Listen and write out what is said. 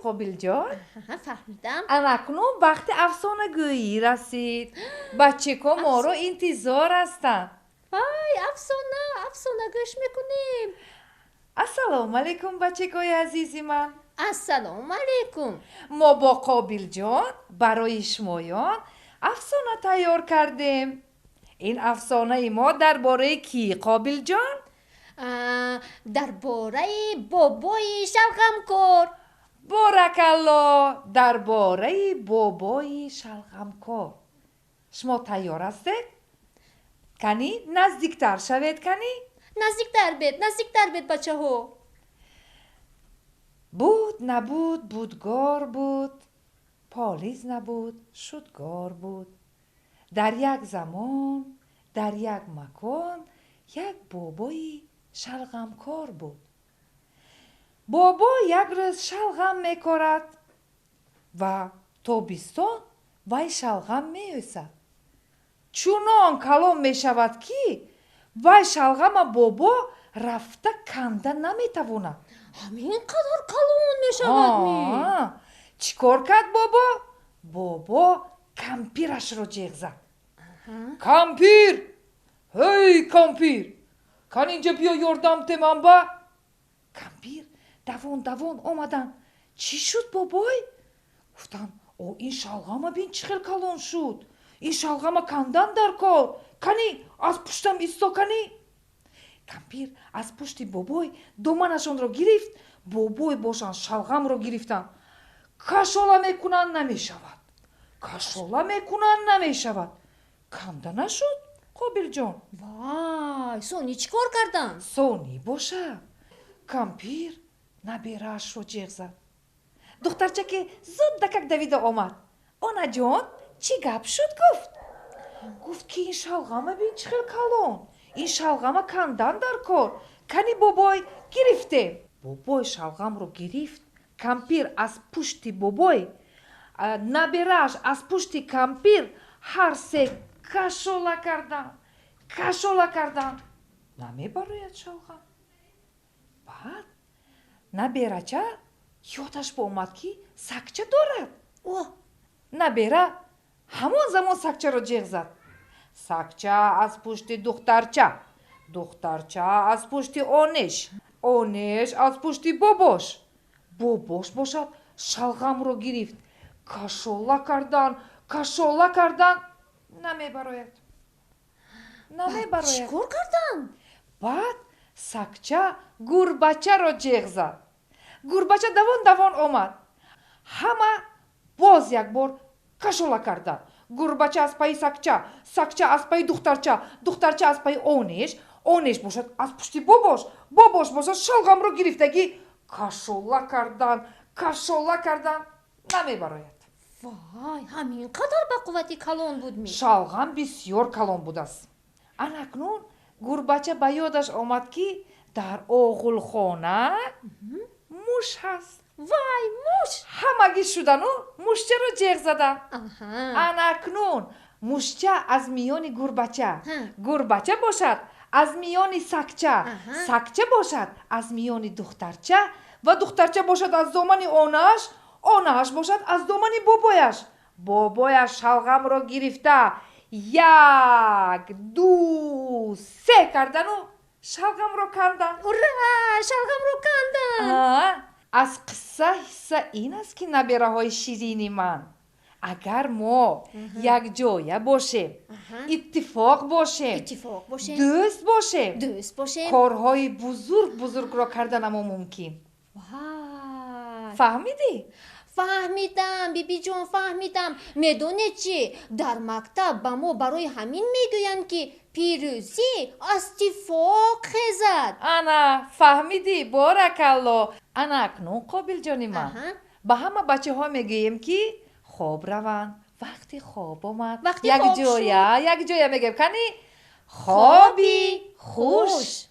Қобилҷон? Фаҳмидам. Ана акнун вақти афсонагӯӣ расид. Бачако моро интизор ҳастанд. Вай, афсона, афсона гӯш мекунем. Ассалому алайкум, бачакои азизи ман. Ассалому алайкум. Мо бо Қобилҷон барои шумоён афсона тайёр кардем. Ин афсонаи мо дар бораи кӣ, Қобилҷон? Дар бораи бобои шалғамкор. Боракалло, дар бораи бобои шалғамкор. Шумо тайёр ҳастед? Кани, наздиктар шавед, кани. Наздиктар бед, наздиктар бед, бачаҳо. Буд, набуд, будгор буд, полиз набуд, шудгор буд. Дар як замон, дар як макон як бобои шалғамкор буд. Бобо як рӯз шалғам мекорад ва тобистон вай шалғам меӯсад. Чунон калон мешавад, ки вай шалғама бобо рафта канда наметавонад. Ҳамин қадар калон мешавад ми? Чӣ кор кард бобо? Бобо кампирашро ҷеғ зад. Кампир, ҳей, кампир, кан инҷа биё, ёрдам те ман ба. Кампир давон давон омаданд. Чӣ шуд, бобой? Гуфтанд: о, ин шалғама бин, чӣ хел калон шуд, ин шалғама кандан дар кор, кани, аз пуштам исто, кани. Кампир аз пушти бобой доманашонро гирифт, бобой бошанд шалғамро гирифтанд. Кашола мекунанд, намешавад, кашола мекунанд, намешавад, канда нашуд, Қобилҷон. Вай, сони чӣ кор карданд? Сони бошад, кампир набераашро ҷеғ зад. Духтарчаке зуд дакак давида омад. Онаҷон, чӣ гап шуд? Гуфт. Гуфт ки ин шалғама бин, чӣ хел калон, ин шалғама кандан дар кор, кани, бобой, гирифтем. Бобой шалғамро гирифт, кампир аз пушти бобой, наберааш аз пушти кампир, ҳар се кашола карданд, кашола карданд, намебарояд шалғам. Баъд наберача ёдаш боомад, ки сагча дорад. Набера ҳамон замон сагчаро ҷеғ зад. Сагча аз пушти духтарча, духтарча аз пушти онеш, онеш аз пушти бобош, бобош бошад шалғамро гирифт. Кашола кардан, кашола кардан, намебарояд, намебарояд. Чӣ кор карданд? Баъд сагча гурбачаро ҷеғ зад. Гурбача давон давон омад. Ҳама боз як бор кашола карданд. Гурбача аз пайи сагча, сагча аз пайи духтарча, духтарча аз пайи онеш, онеш бошад аз пушти бобош, бобош бошад шалғамро гирифтагӣ. Кашола кардан, кашола кардан, намебарояд. Вай, ҳамин қадар ба қуввати калон буд ми? Шалғам бисёр калон будааст. Ана акнун гурбача ба ёдаш омад, ки дар оғулхона муш ҳаст. Вай, муш! Ҳамагӣ шудану мушчаро ҷеғ заданд. Ана акнун мушча аз миёни гурбача, гурбача бошад аз миёни сагча, сагча бошад аз миёни духтарча ва духтарча бошад аз домани онааш, онааш бошад аз домани бобояш. Бобояш шалғамро гирифта, як, ду, се кардану шалғамро канданд. Ура, шалғамро канданд! Аз қисса ҳисса ин аст, ки набераҳои ширини ман, агар мо якҷоя бошем, иттифоқ бошем, иттифоқ бошем, дӯст бошем, дӯст бошем, корҳои бузург бузургро карданамо мумкин. Фаҳмидӣ? Фаҳмидам, бибиҷон, фаҳмидам. Медонед чӣ, дар мактаб ба мо барои ҳамин мегӯянд, ки пирӯзӣ аз иттифоқ хезад. Ана, фаҳмидӣ, боракалло. Ана акнун, Қобилҷони ман, ба ҳама бачаҳо мегӯем, ки хоб раванд, вақти хоб омад. Якҷоя, якҷоя мегӯем, кани: хоби хуш.